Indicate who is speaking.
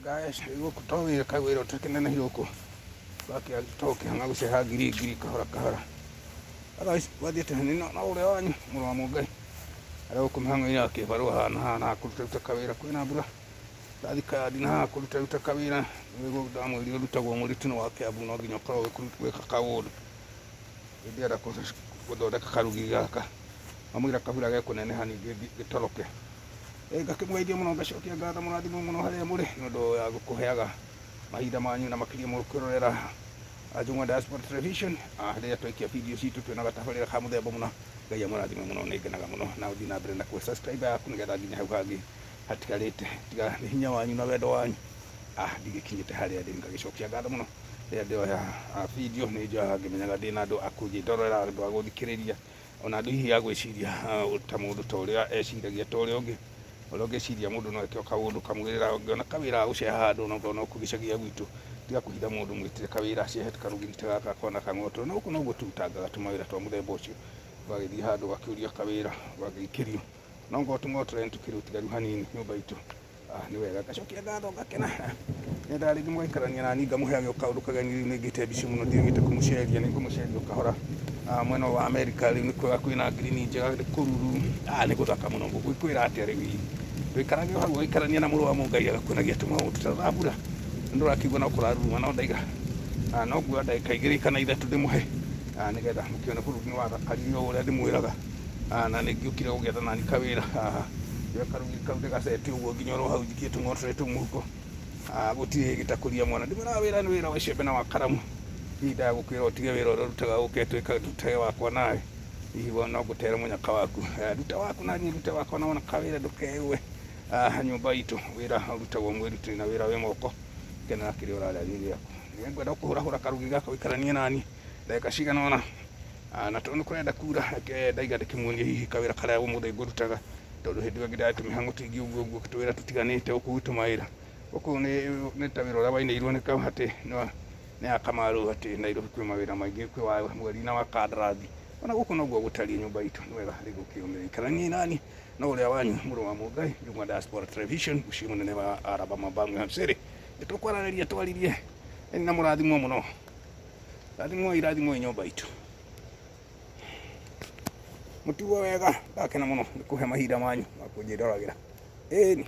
Speaker 1: Guys, gũkũ to wĩra kawĩra ũtakĩnenehire gũkũ wakĩaga ũkĩhang'a gũceha ngiri ngiri kahora kahora. Otherwise wathiĩte hanini no ũrĩa wanyu mũrũ wa Mũngai arĩa gũkũ mĩhang'o-inĩ ya kĩbarũa haha na haha na kũrutaruta kawĩra kwĩna mbura ndathi kayandi na haha kũrutaruta kawĩra nĩguo ndamwĩrire ũrutagwo mũritũ wa Kiambu no nginya ũkorwo gwĩka kaũndũ. Ndĩrenda gũthondeka karugiri gaka kamũira kabura gekũneneha ningĩ gĩtoroke. Ngakĩmũgeithia mũno ngacokia ngatho mũrathimwo mũno harĩa mũrĩ nĩ ũndũ ya gũkũheaga mahinda manyu na makĩria mũkwĩrorera Njũng'wa Diaspora Television rĩrĩa twaikia video citũ twĩna gatabarĩra ka mũthemba mũna. Ngai amũrathime mũno, nĩ ngenaga mũno na ũthiĩ na mbere na kũhe subscribe yaku nĩgetha nginya hau hangĩ hatigarĩte tiga nĩ hinya wanyu na wendo wanyu ndigĩkinyĩte harĩa ndĩ. Ngagĩcokia ngatho mũno rĩrĩa ndĩroya video nĩ njoyaga ngĩmenyaga ndĩna andũ a kũnjĩndorera, andũ a gũthikĩrĩria ona andũ hihi a gwĩciria ta mũndũ ta ũrĩa eciragia ta ũrĩa ũngĩ, ũrĩa ũngĩciria mũndũ no eke o kaũndũ kamwĩrĩra ũngĩona kawĩra ga gũceha handũ ona okorwo no kũu gĩcagi gĩa gwitũ, tiga kũhitha mũndũ mwĩtĩre kawĩra acehe karũgiri ta gaka akona kang'oto. Na gũkũ noguo tũrutangaga tũmawĩra twa mũthemba ũcio, ũgagĩthiĩ handũ ũgakĩũria kawĩra ũgagĩikĩrio. No ngorwo tũng'otore nĩ tũkĩrĩ ũtigaru hanini nyũmba itũ. Nĩ wega ngacokia ngatho ngakena. Nyendaga rĩngĩ mũgaikarania nani ngamũheage o kaũndũ kageni rĩu nĩ ngĩte mbica mũno ndirĩgĩte kũmũceria nĩ ngũmũceria o kahora. Mwena wa Amerika rĩu nĩ kwega kwĩna ngirini njega nĩ kũruru, nĩ gũthaka mũno ngũkwĩra atĩa rĩu hihi. Ndũikarage o hau ũgaikarania na mũrũ wa Mũngai agakuonagia tũmaũndũ ta rora mbura ndũrakĩigua no kũraruruma no ndaiga no nguoya ndagĩka 2 kana 3 ndĩmũhe nĩgetha mũkĩone bũrũri nĩ wathakaririo ũrĩa ndĩmwĩraga. Na nĩ ngĩũkire gũgĩetha nani kawĩra haha njoe karũgiri kau ndĩgacete ũguo nginya oro hau njikie tũng'otore tũu mũhuko. Gũtirĩ gĩtakũria mwana ndimwĩraga wĩra nĩ wĩra wa icembe na wa karamu. Hihi ndaga gũkwĩra ũtige wĩra ũrĩa ũrutaga ũke tũrutage wakwa nawe hihi no ngũtere mũnyaka waku. Ruta waku na niĩ ndute wakwa na wona kawĩra ndũkeyũe. Nyũmba itũ wĩra ũrutagwo mwĩrutĩri na wĩra wĩ moko kenera kĩrĩa ũrarĩa gĩ gĩaku. Nĩ ngwenda kũhũrahũra karũgiri gaka ũikaranie naniĩ ndagĩka cigana ũna. Na tondũ nĩ kũrenda kura reke ndaiga ndĩkĩmuonie hihi kawĩra karĩa ũmũthĩ ngũrutaga tondũ hĩndĩ ĩyo ĩngĩ ndarĩ tũmĩhang'o tũingĩ ũguo ũguo tũwĩra tũtiganĩte gũkũ gwitũ mawĩra. Gũkũ nĩ ta wĩra ũrĩa wainĩirwo nĩ atĩ nĩ ya Kamaru atĩ Nairobi kwĩ mawĩra maingĩ kwĩ wa mweri na wa kandarathi. Ona gũkũ noguo gũtariĩ nyũmba itũ nĩ wega rĩngĩ ũkĩyũmĩrĩria. Ikaraniai naniĩ no ũrĩa wanyu mũrũ wa Mũngai Njũng'wa Diaspora Television mũciĩ mũnene wa Alabama Birmingham City. Nĩ tũkwaranĩria twaririe na mũrathimwo mũno. Rathimwoi rathimwoi nyũmba itũ. Mũtigwo wega, ndakena mũno nĩ kũhe mahinda manyu ma kũnjĩroragĩra. Ĩni.